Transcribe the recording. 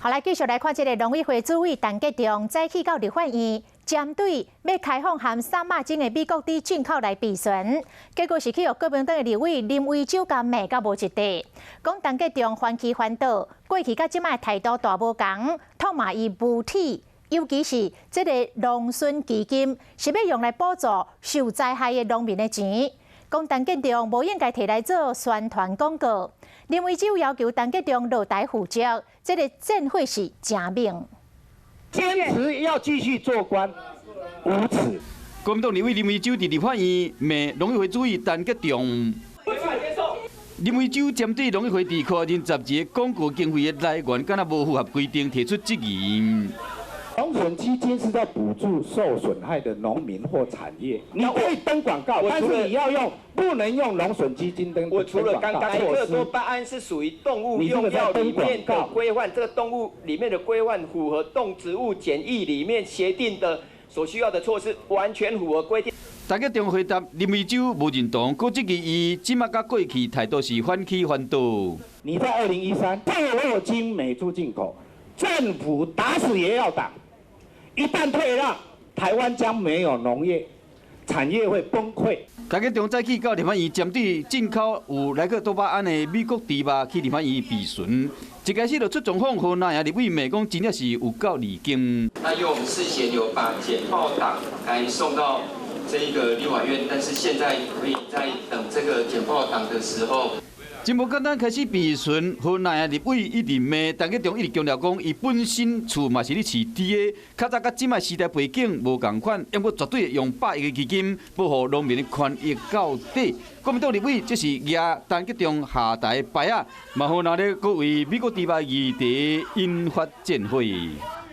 好，來繼續來看這個農委會主委陳吉仲，早起到立法院，針對欲開放含瘦肉精的美國豬進口來備詢，結果是去予國民黨的立委林為洲共罵甲無一塊，講陳吉仲翻起翻倒，過去佮這擺態度大無仝，痛罵伊無恥，尤其是這個農損基金是欲用來補助受災害的農民的錢，講陳吉仲無應該提來做宣傳廣告。林為洲要求陳吉仲落台負責，這個戰火是誠猛。堅持要繼續做官，無恥。國民黨立委林為洲佇立法院罵農委會主委陳吉仲。林為洲針對農委會佇柯文哲雜誌廣告經費的來源，敢若無符合規定，提出質疑。農損基金是在補助受損害的農民或產業，你可以登廣告，但是你要用，不能用農損基金登。我除了剛剛萊克多巴胺是屬於動物用藥裡面的規範，這個動物裡面的規範符合動植物檢疫裡面協定的所需要的措施，完全符合規定。陳吉仲回答林為洲無認同，閣質疑伊這馬佮過去態度是反起反倒。你在2013瘦肉精美豬進口，政府打死也要擋。一旦退讓，台灣將沒有農業，產業會崩潰。陳吉仲早起到立法院，針對進口有萊克多巴胺的美國豬肉去立法院備詢，一開始就出狀況，予藍營立委罵講真正是有夠離經。那因為我們事先有把簡報檔來送到這一個立法院，但是現在可以在等這個簡報檔的時候。真無簡單，開始備詢，予藍營立委一直罵，陳吉仲一直強調講，伊本身厝嘛是咧飼豬的，較早佮這擺時代背景無仝款，猶閣絕對會用百億的基金保護農民的權益到底。國民黨立委這是舉陳吉仲下台牌仔，嘛予那咧閣為美國豬肉議題引發戰火。